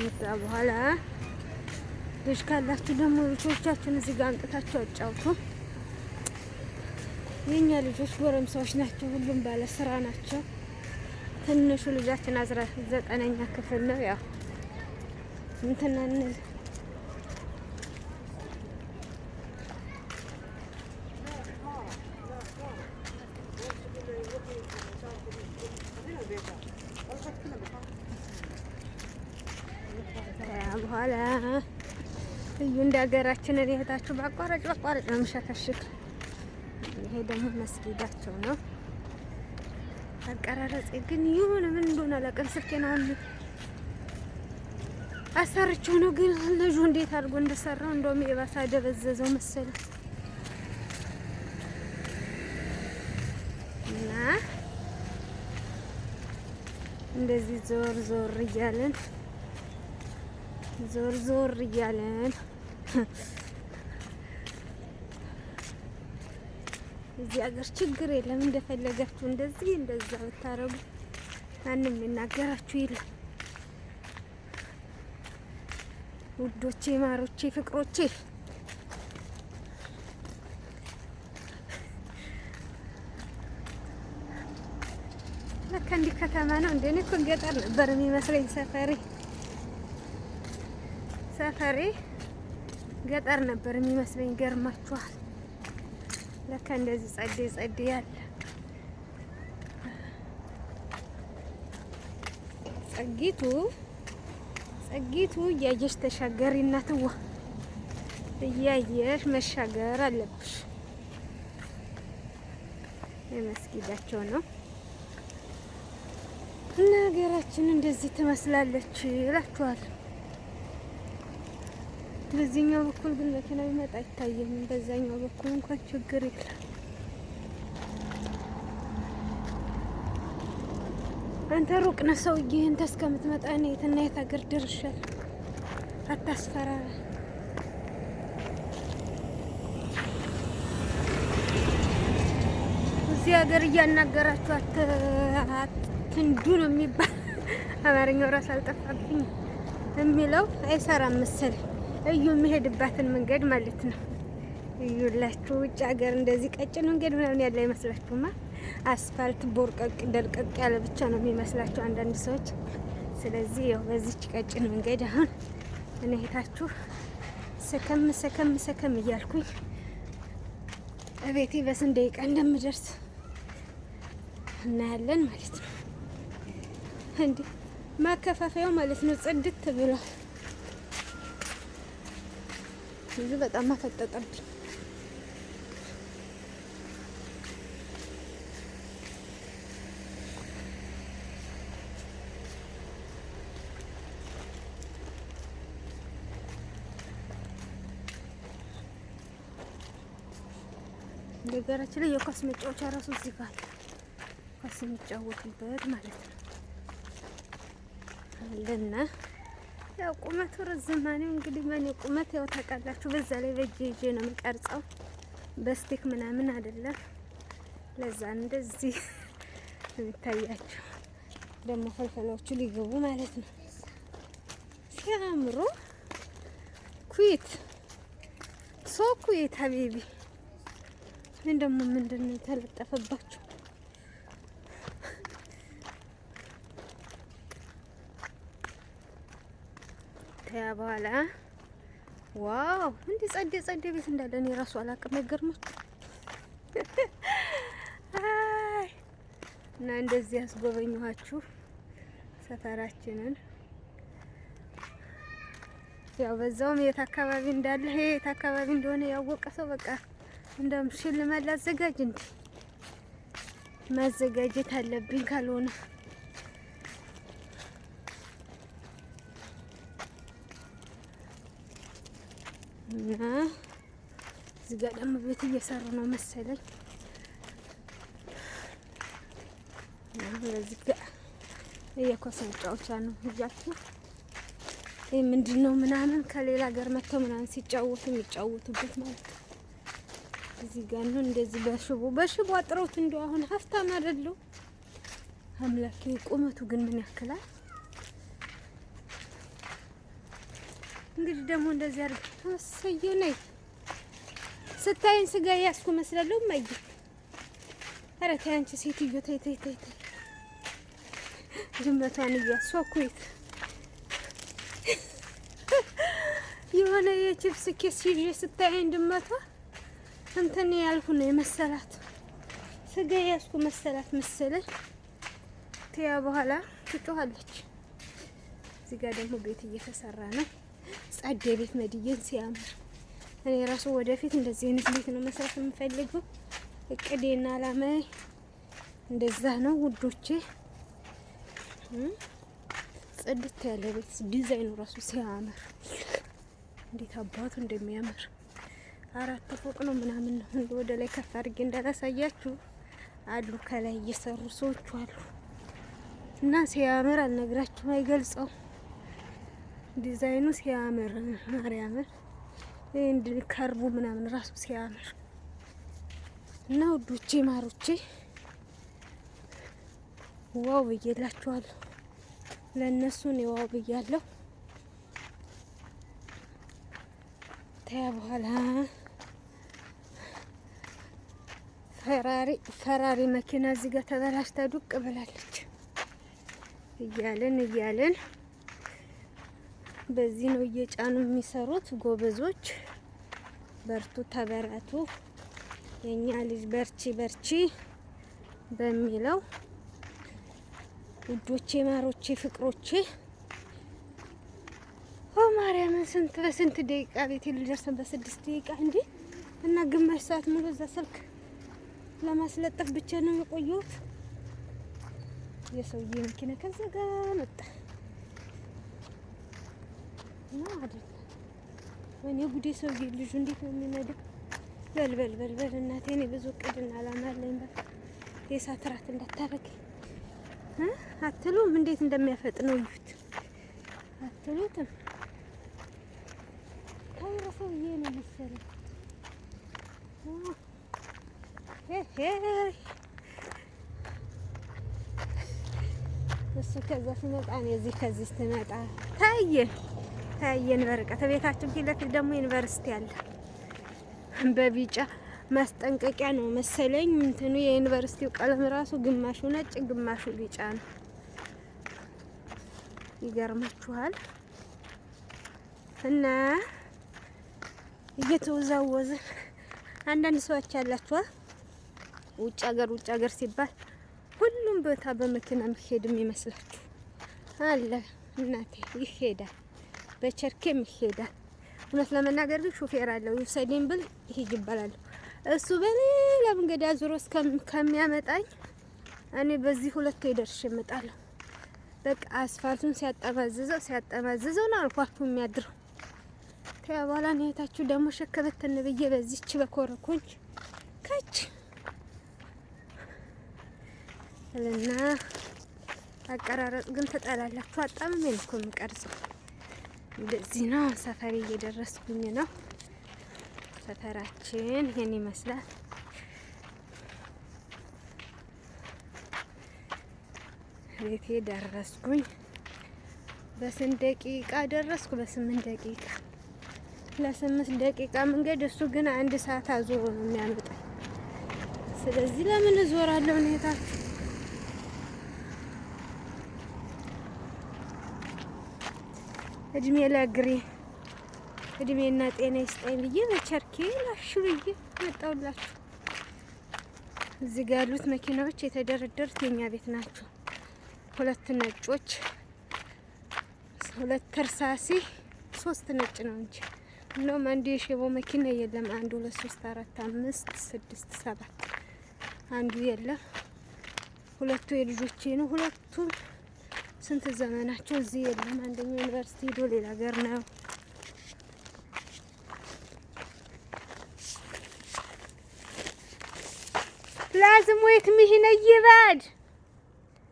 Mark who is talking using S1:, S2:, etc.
S1: ከዛ በኋላ ልጅ ካላችሁ ደግሞ ልጆቻችሁን እዚህ ጋር አምጥታችሁ አጫውቱ። የእኛ ልጆች ጎረምሳዎች ናቸው። ሁሉም ባለ ስራ ናቸው። ትንሹ ልጃችን 19ኛ ክፍል ነው። ያው እንትን አንል። በኋላ እዩ እንደ ሀገራችን እኔ እህታችሁ በአቋራጭ በአቋራጭ ነው የምሸከሽክ። ይሄ ደግሞ መስጊዳቸው ነው። አቀራረጼ ግን የሆነ ምን እንደሆነ አላውቅም። ስልኬን አሁን አሰርቼው ነው፣ ግን ልጁ እንዴት አድርጎ እንደሰራው እንደውም የባሰ አደበዘዘው መሰለኝ። እና እንደዚህ ዞር ዞር እያለን፣ ዞር ዞር እያለን፣ እዚህ ሀገር ችግር የለም። እንደፈለጋችሁ እንደዚህ እንደዛ ብታረጉ ማንም የሚናገራችሁ የለም። ውዶቼ፣ ማሮቼ፣ ፍቅሮቼ፣ ለካ እንዲህ ከተማ ነው እንደ። እኔ እኮ ገጠር ነበር የሚመስለኝ ሰፈሬ። ሰፈሬ ገጠር ነበር የሚመስለኝ። ገርማችኋል። ለካ እንደዚህ ጸዴ ጸዴ ያለ። ጸጊቱ ጸጊቱ፣ እያየሽ ተሻገሪ እናትዋ፣ እያየሽ መሻገር አለብሽ። የመስጊዳቸው ነው እና ሀገራችን እንደዚህ ትመስላለች እላችኋል። በዚህኛው በኩል ግን መኪና ቢመጣ አይታይም። በዛኛው በኩል እንኳን ችግር የለም። አንተ ሩቅ ነህ ሰውዬ፣ አንተ እስከምትመጣ እኔ የትና የት ሀገር ደርሻለሁ። አታስፈራራ። እዚህ ሀገር እያናገራችሁ አትንዱ ነው የሚባል፣ አማርኛው ራስ አልጠፋብኝ የሚለው አይሰራም መሰለኝ። እዩ የሚሄድባትን መንገድ ማለት ነው። እዩላችሁ፣ ውጭ ሀገር እንደዚህ ቀጭን መንገድ ምናምን ያለ አይመስላችሁማ? አስፋልት ቦርቀቅ ደልቀቅ ያለ ብቻ ነው የሚመስላችሁ አንዳንድ ሰዎች። ስለዚህ ያው በዚች ቀጭን መንገድ አሁን እኔ ሄታችሁ ሰከም ሰከም ሰከም እያልኩኝ እቤቴ በስንት ደቂቃ እንደምደርስ እናያለን ማለት ነው። እንዲህ ማከፋፈያው ማለት ነው ጽድት ብሏል። ብዙ በጣም አፈጠጠብኝ። ነገራችን ላይ የኳስ መጫወቻ ራሱ እዚህ ጋር ኳስ የሚጫወቱበት ማለት ነው አለና ያው ቁመቱ ርዝማኔው እንግዲህ በእኔ ቁመት ያው ታውቃላችሁ። በዛ ላይ በእጄ ይዤ ነው የምቀርጸው፣ በ stick ምናምን አይደለም። ለዛ እንደዚህ የሚታያችሁ። ደግሞ ፈልፈላዎቹ ሊገቡ ማለት ነው። ሲያምሩ! Cute, so cute حبيبي። ምን ደግሞ ምንድን ነው የተለጠፈባችሁ? ከያ በኋላ wow፣ እንዲህ ጸዴ ጸዴ ቤት እንዳለ እኔ ራሱ አላውቅም። አይገርማችሁ? አይ እና እንደዚህ ያስጎበኘኋችሁ ሰፈራችንን። ያው በዛውም የት አካባቢ እንዳለ፣ የት አካባቢ እንደሆነ ያወቀ ሰው በቃ እንደውም ሽልማት ላዘጋጅ፣ እንዲ ማዘጋጀት አለብኝ ካልሆነ። እና እዚህ ጋር ደግሞ ቤት እየሰሩ ነው መሰለኝ። በዚህ ጋር የኳስ መጫወቻ ነው እያችሁ። ይህ ምንድን ነው ምናምን ከሌላ ሀገር መጥተው ምናምን ሲጫወቱ የሚጫወቱበት ማለት ነው። እዚህ ጋር ነው እንደዚህ በሽቦ በሽቦ አጥረውት። እንደው አሁን ሀብታም አይደሉ? አምላኬ፣ ቁመቱ ግን ምን ያክላል? እንግዲህ ደግሞ እንደዚህ አድርግ እሰየው። ነይ ስታይን ስጋ ያስኩ መስላለሁ። እማዬ ኧረ ተይ አንቺ ሴትዮ ተይ ተይ ተይ ተይ። ድመቷን እያሷኩት የሆነ የቺፕስ ኬስ ይዤ ስታይን ድመቷ እንትን ያልኩ ነው የመሰላት ስጋ ያስኩ መሰላት መሰለኝ። ትያ በኋላ ትጮኻለች። እዚህ ጋር ደግሞ ቤት እየተሰራ ነው። ጸዴ ቤት መድየን ሲያምር እኔ ራሱ ወደፊት እንደዚህ አይነት ቤት ነው መስራት የምፈልገው። እቅዴና አላማዬ እንደዛ ነው ውዶቼ። ጽድት ያለ ቤት ዲዛይኑ ራሱ ሲያምር እንዴት አባቱ እንደሚያምር አራት ፎቅ ነው ምናምን ነው። እንደ ወደ ላይ ከፍ አድርጌ እንዳላሳያችሁ አሉ ከላይ እየሰሩ ሰዎች አሉ። እና ሲያምር አልነግራችሁም፣ አይገልጸው ዲዛይኑ ሲያምር ማርያምን እንድ ከርቡ ምናምን ራሱ ሲያምር እና ውዶቼ ማሮቼ wow ብዬላችኋለሁ። ለእነሱ እኔ wow ብያለሁ። ተያ በኋላ ፈራሪ ፈራሪ መኪና እዚህ ጋር ተበላሽታ ዱቅ ብላለች። እያልን እያልን በዚህ ነው እየጫኑ የሚሰሩት። ጎበዞች በርቱ፣ ተበረቱ፣ የኛ ልጅ በርቺ በርቺ በሚለው ውዶቼ፣ ማሮቼ፣ ፍቅሮቼ ኦ ማርያምን ስንት በስንት ደቂቃ ቤት ልደርሰን? በ6 ደቂቃ እንዴ! እና ግማሽ ሰዓት ሙሉ እዛ ስልክ ለማስለጠፍ ብቻ ነው የቆየሁት። የሰውዬ መኪና ከዛ ጋር መጣ ነው አይደል? ወይኔ ጉዴ! ሰውዬ ልጁ እንዴት ነው የሚነዳው? በል በል በል በል እናቴ፣ እኔ ብዙ እቅድና አላማ አለኝ። በል የእሳት ራት እንዳታረግ አትሉም? እንዴት እንደሚያፈጥነው እዩት። አትሉትም? ካይሮ ሰውዬ ነው መሰለኝ። እሱ ከዛ ሲመጣ እኔ እዚህ ከዚህ ስትመጣ ታየን ታየን በርቀት። ቤታችን ፊት ለፊት ደግሞ ዩኒቨርሲቲ አለ። በቢጫ ማስጠንቀቂያ ነው መሰለኝ እንትኑ የዩኒቨርሲቲው ቀለም ራሱ ግማሹ ነጭ ግማሹ ቢጫ ነው። ይገርማችኋል። እና እየተወዛወዝን አንዳንድ ሰዎች ያላችኋል ውጭ ሀገር ውጭ ሀገር ሲባል ሁሉም ቦታ በመኪና መሄድም ይመስላችሁ አለ። እናቴ ይሄዳል፣ በቸርኬም ይሄዳል። እውነት ለመናገር ግን ሾፌር አለው። ይውሰደኝ ብል ሂጅ ይባላለሁ። እሱ በሌላ መንገድ አዙሮ ከሚያመጣኝ እኔ በዚህ ሁለት ደርሼ እመጣለሁ። በቃ አስፋልቱን ሲያጠማዝዘው ሲያጠማዝዘው ነው አልኳችሁ የሚያድረው። ከያ በኋላ እህታችሁ ደግሞ ሸከበተን ብዬ በዚች በኮረኮንች ከች እና አቀራረጽ ግን ትጠላላችሁ። አጣምሜ ነው እኮ የምቀርጸው። እንደዚህ ነው። ሰፈሬ እየደረስኩኝ ነው። ሰፈራችን ይሄን ይመስላል። ቤቴ ደረስኩኝ። በስንት ደቂቃ ደረስኩ? በ8 ደቂቃ። ለ8 ደቂቃ መንገድ እሱ ግን አንድ ሰዓት አዞሮ ነው የሚያመጣኝ። ስለዚህ ለምን እዞራለሁ? ሁኔታችሁ እድሜ ለእግሬ እድሜና ጤና ይስጠኝ ብዬ በቸርኬ ላሽ ብዬ መጣሁላችሁ። እዚህ ጋር ያሉት መኪናዎች የተደረደሩት የኛ ቤት ናቸው። ሁለት ነጮች፣ ሁለት ተርሳሲ፣ ሶስት ነጭ ነው እንጂ እንደውም አንድ የሼቦ መኪና የለም። አንድ፣ ሁለት፣ ሶስት፣ አራት፣ አምስት፣ ስድስት፣ ሰባት አንዱ የለም። ሁለቱ የልጆቼ ነው። ሁለቱም ስንት ዘመናቸው እዚህ የለም። አንደኛው ዩኒቨርሲቲ ሄዶ ሌላ ሀገር ነው። لازم ويت مهنا يباد